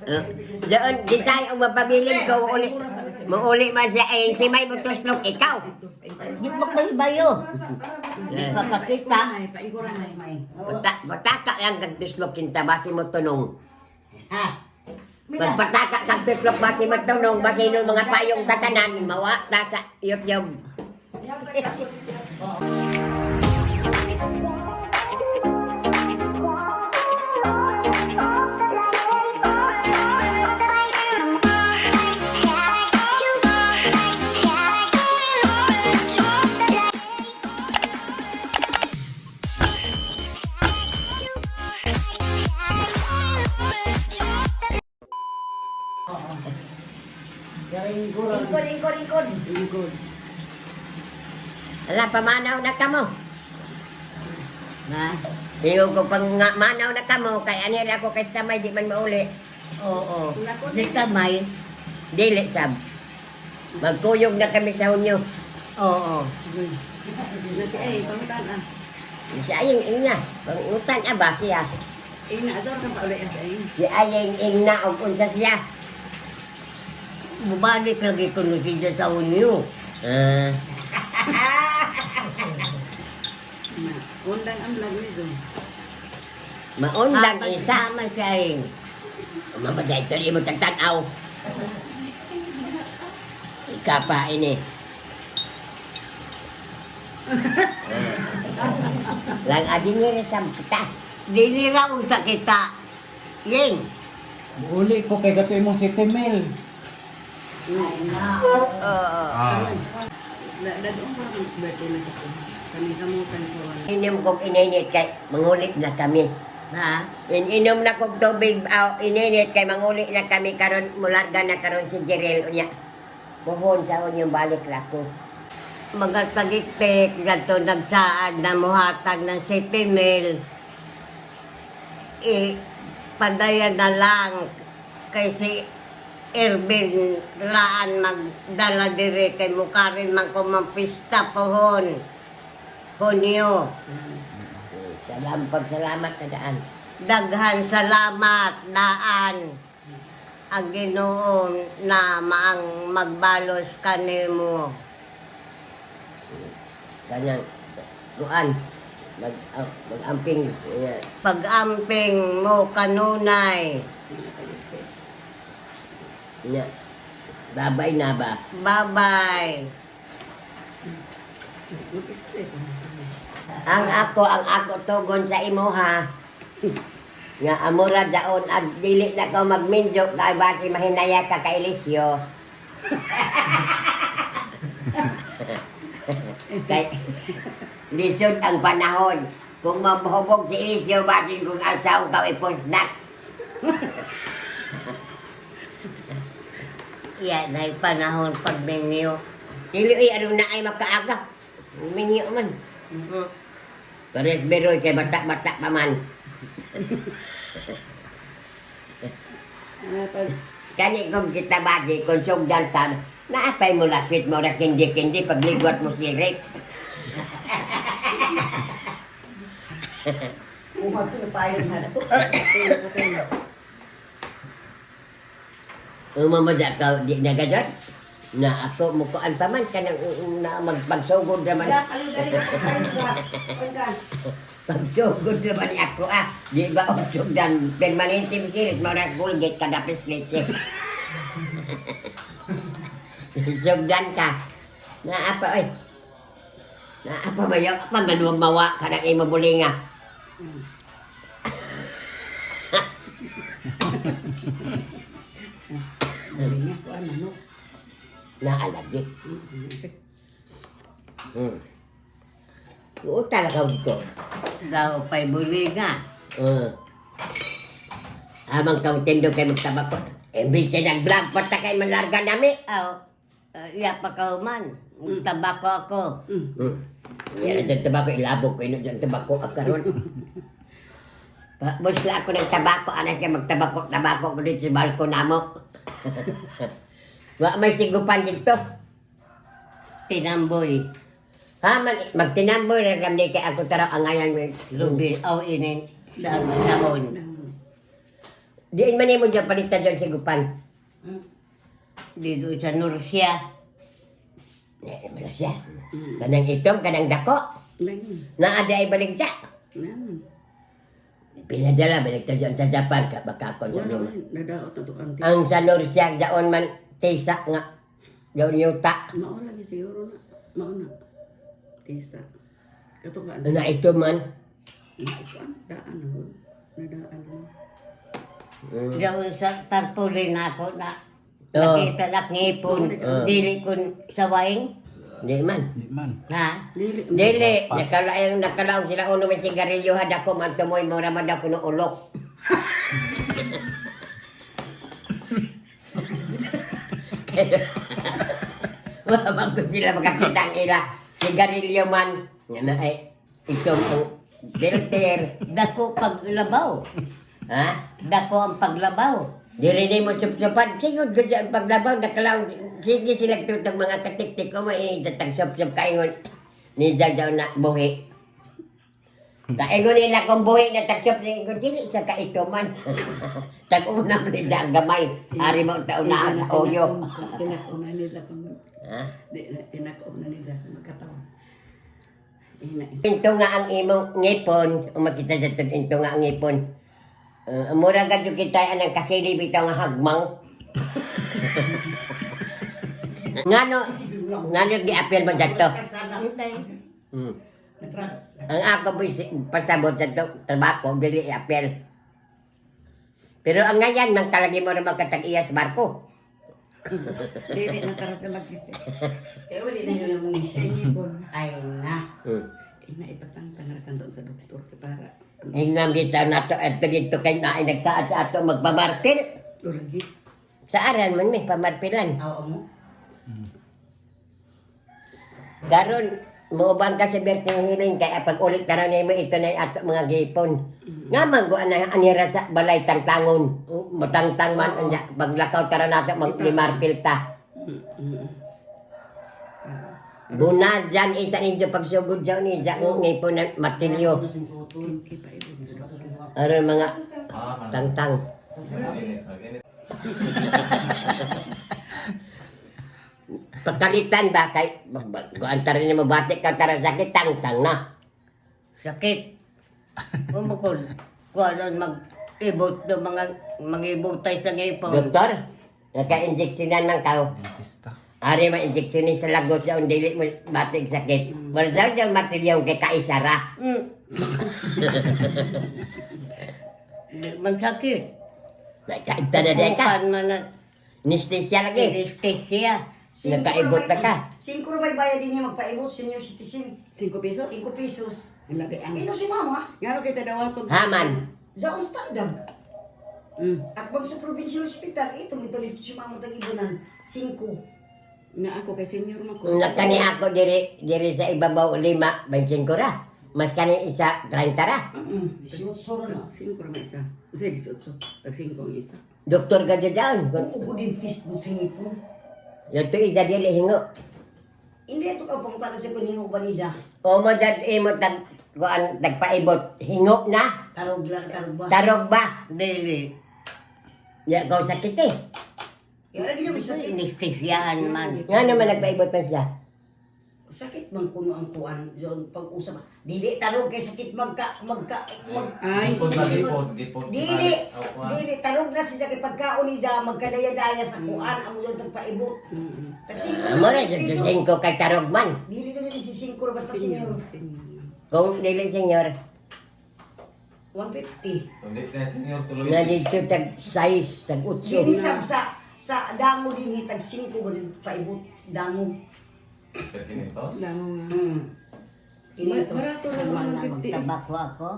Doon, di tayo ang mapabilin ko. Uli, muuli man siya. Eh, si may mutuslok, ikaw. Di pa kayo. Di pa kakita. Bataka lang kag tuslok kinta, basi mo tunong. Ha? Magpataka kag tuslok, basi mo tunong, basi nung mga payong tatanan, mawa, tasa, YouTube. Ingkod, ingkod, ingkod. Ingkod. Ala, pamanaw na kamo. Na? Iyo ko pang nga, manaw na kamo, kay anir ako kay samay, di man mauli. Oo. Di kamay. Dili, sab. Magkuyog na kami sa unyo. Oo. Nasi ay, pangutan ah. Si Aying ingna, pangutan aba siya. Ina, ador ka pa uli sa ay. Si Aying ingna og unsa siya. Bumalik lagi ko no siya sa unyo. Ah, Na, undang ang vlog ni Zo. maundang isa. Sama siya eh. Mamatay ito mo tagtanaw. Ika pa ini. Lang adi ni resam kita. Dili ra unsa kita. Ying. Uli ko kay gato imong city mail. Oo. Dadong ko lang birthday na sa ko. Kami kamutan ko wala. Inom kog ininit kay mangulit na kami. Ha? Inom na kog tubig aw ininit kay mangulit na kami karon mularga na karon si Jerel unya. Buhon sa unyong balik ra ko. Mga tagiktik ganto nagsaad na muhatag ng city mail. E, padayan na lang kay si Ervin Raan magdala dire kay mukarin man kumampista pohon. Hunyo. Salam pagsalamat na daan. Daghan salamat daan ang Ginoo na maang magbalos kanimo. Kanang kuan mag magamping yeah. Pag-amping mo kanunay. Nya. Babay na ba? Bye-bye. Mag-istorya ko. Ang ako tugon sa imo ha. Nga amura daon ag dili na ka magminjo kay bati mahinaya ka kay Elisio. Kay lisod ang panahon. Kung mabuhubog si Elisio batin kung asaw ka ipusnak. Yan ay panahon pagminyo. Dili ay aron na ay makaaga. Minyo man. Pares beroy kay bata-bata pa man. Ano pag Kani kung kita bagi kung sugdan ta, naapay mo laswit mo ra kindi-kindi pagligwat mo si Rick. Umamada ka di nagadot. Na ako mukuan pa man kanang na magpagsugod naman. Pagsugod naman ni ako ah. Di ba og sugdan permanente mi sirit mo ra Colgate kada leche. Sugdan ka. Naa pa oy. Naa pa ba yung pa man mawa ka ng imo bulinga. Dali nga, kuan manok. Naa lagi. Kuta lang ka dito. Daw pa'y buliga. Amang kautindo kay magtabako. Imbis kay nag-vlog pa ta kay manlarga nami. Aw, iya pa ka man. Tabako ako. Yan ang dyan tabako, ilabog ko ino dyan tabako ang karon. Busla ako ng tabako, anak kay magtabako, tabako ko dito sa balkon namo. Wa may sigupan dito. Tinamboy. Ha, man, magtinamboy ra kami kay ako taraw angayan mo. Lubi. Aw, inin. Dahon. Diin man nimo dyan palitan dyan sa gupan. Dito sa Nursia. Eh, wala siya. Kanang itom, kanang dako. Lain. Naa di ay balik siya. Naman. Pinadala, balik ta dyan sa Japan. Ka, baka ako sa Wala luma. man. Nadaot na to auntie. Ang sa Norsia, jaon man, tisa nga. Jaon yuta. Mao lagi siguro na. Mao na. Kaysa. Kato ka auntie. Na ito man. Kuan daan na. Nadaan na. Doon sa tarpaulin ako na Oo. nakita na ngipon. Dili ko sa waing. Di man. Di man. Ha? Dili. Dili, nakalaong, nakalaong sila uno may sigarilyo hadako man tumoy mura man daw kuno ulok. Wala man ko sila makakita ang ila. Sigarilyo man. Nga na ay itom ang filter. Dako paglabaw. Ha? Dako ang paglabaw. Diri ni mo supsupan. Sigod gud ang paglabaw. Nakalaong sige sila tutong mga katiktik ko. May tatag sup-sup kaingon. Ni Jajaw na buhi. Kaingon nila kung buhi na tagsup. Ingon dili sa kaituman. Tag-una mo ni ang gamay. Ari mo taunaan sa uyo. Tinakaw na nila kung Ha? di na tinakaw na nila kung magkatawa. Ina isa. Into nga ang imong ngipon, umakita sa tug into nga ang ngipon. Mura ka jud kita anang kasili bitaw nga hagmang. Ngano ngano giapil mo dadto? Ang ako pasabot sa trabaho dili iapil. Pero ang ngayon man kalagi mo ra magkatag-iya sa barko. Dili na tara sa magkisi. Kaya wala na yun ang Siya ngipon. Ay na. Ina ipatangtang ra kan doon sa doktor kay para. Ingnan bitaw nato adto dito kay naay nagsaad sa ato magpamarpil. O lagi. Sa aran man may pamarpilan. Oo mo. Karon moubang ka sa Berting Hiling kay pag ulit karon nimo ito na ato mga gipon. Nga man go ana anira sa balay tangtangon. Matangtang man unya paglakaw karon nato maglimarpil ta. Buna dyan isa ninyo pagsugod dyan ni sa ngipon ng martilyo. Ipaibot sa doktor. Aron mga tangtang. Pagkalitan ba kay kuan ta rin mo batik ka tara sakit tangtang na. Sakit. Umukol. Kuwanon mag-ibot do mga mangibutay sa ngipon. Doktor, naka-injeksyonan man kao. Dentista. Ari ma injeksyonin sa lagos sa dili mo batik sakit. Wala daw dyan martilyo kay kaisara. Di man sakit. Nakaita na di ka. Kukan man na Anesthesia lagi. anesthesia. Nakaibot na ka. Singko may bayad din niya magpaibot, senior citizen. 5 pesos? 5 pesos. Ang lagi ang. Ino si mama, Ngano kita dawaton? Haman. sa standard. At pag sa provincial hospital, ito, ito dito si mama tag-ibunan. 5. Nga ako kay senior man ko. Nakani ako diri diri sa ibabaw lima, 25 ra. Mas kani isa 30 ra. 18 na. 5 ra may isa. Unsay 18? Tag 5 ang isa. Doktor ka dyan. Oo, good dentist mo sa ngipon. Yung isa dili hingo. Hindi ito ka pangutan sa kuningo ba niya? O mo dyan imo tag kuan tagpaibot hingo na. Tarog lang, tarog ba? Tarog ba? Dili. Ya kau sakit eh. Ya, lagi niya may sakit. Anestesiyahan man. Nga naman nagpaibot pa siya. Sakit man kuno ang kuan zon pag-usap. Dili tarog kay sakit magka magka mag Ay, Gipon na gipon, gipon. Dili dili tarog na siya kay pagkaon niya magkadaya-daya sa kuan amo yun tagpaibot. Tag singko Ah, mo ra jud singko kay tarog man. Dili na din si singko basta senior. Senior. Kung dili senyor, 150. Kundi na senior tuloy. na dito tag 6, tag 8. Dili sa sa dango din tag singko gud paibot dango. Sa kinitos. Lango nga. Kinitos. Barato lang Man na 150. magtabako ako.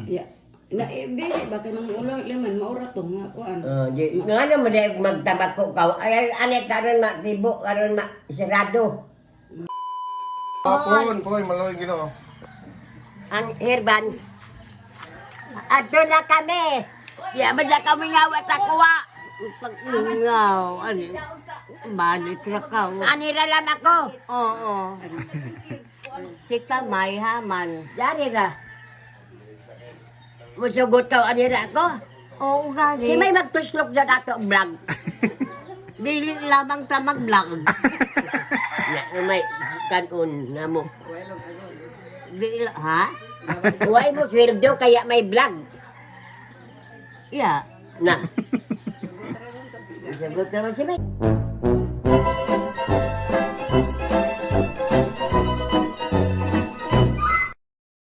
Ya. Na eh, dili ba kay mga ulo laman maura to nga kuan. Oh, di, nga naman di magtabako ka. Ay, anay karon ma tibo karon ma sirado. Hapon, poy, maluwing Ginoo. Ang herban. Adto na kami. Ya ba sa kami nga wa sa kuwa. Pag-ingaw, ano, balik na ka. Ani ra lang ako. Oo. Si Tamay haman. Dari ra. Musugot ka ani ra ako. Oo, gani. Si may magtuslok dyan ato ang vlog. Dili lamang ta mag-vlog. Na, may kanon na mo. Dili, ha? Huwag mo sweldo kaya may vlog. Yeah. Na. Sagot naman si May.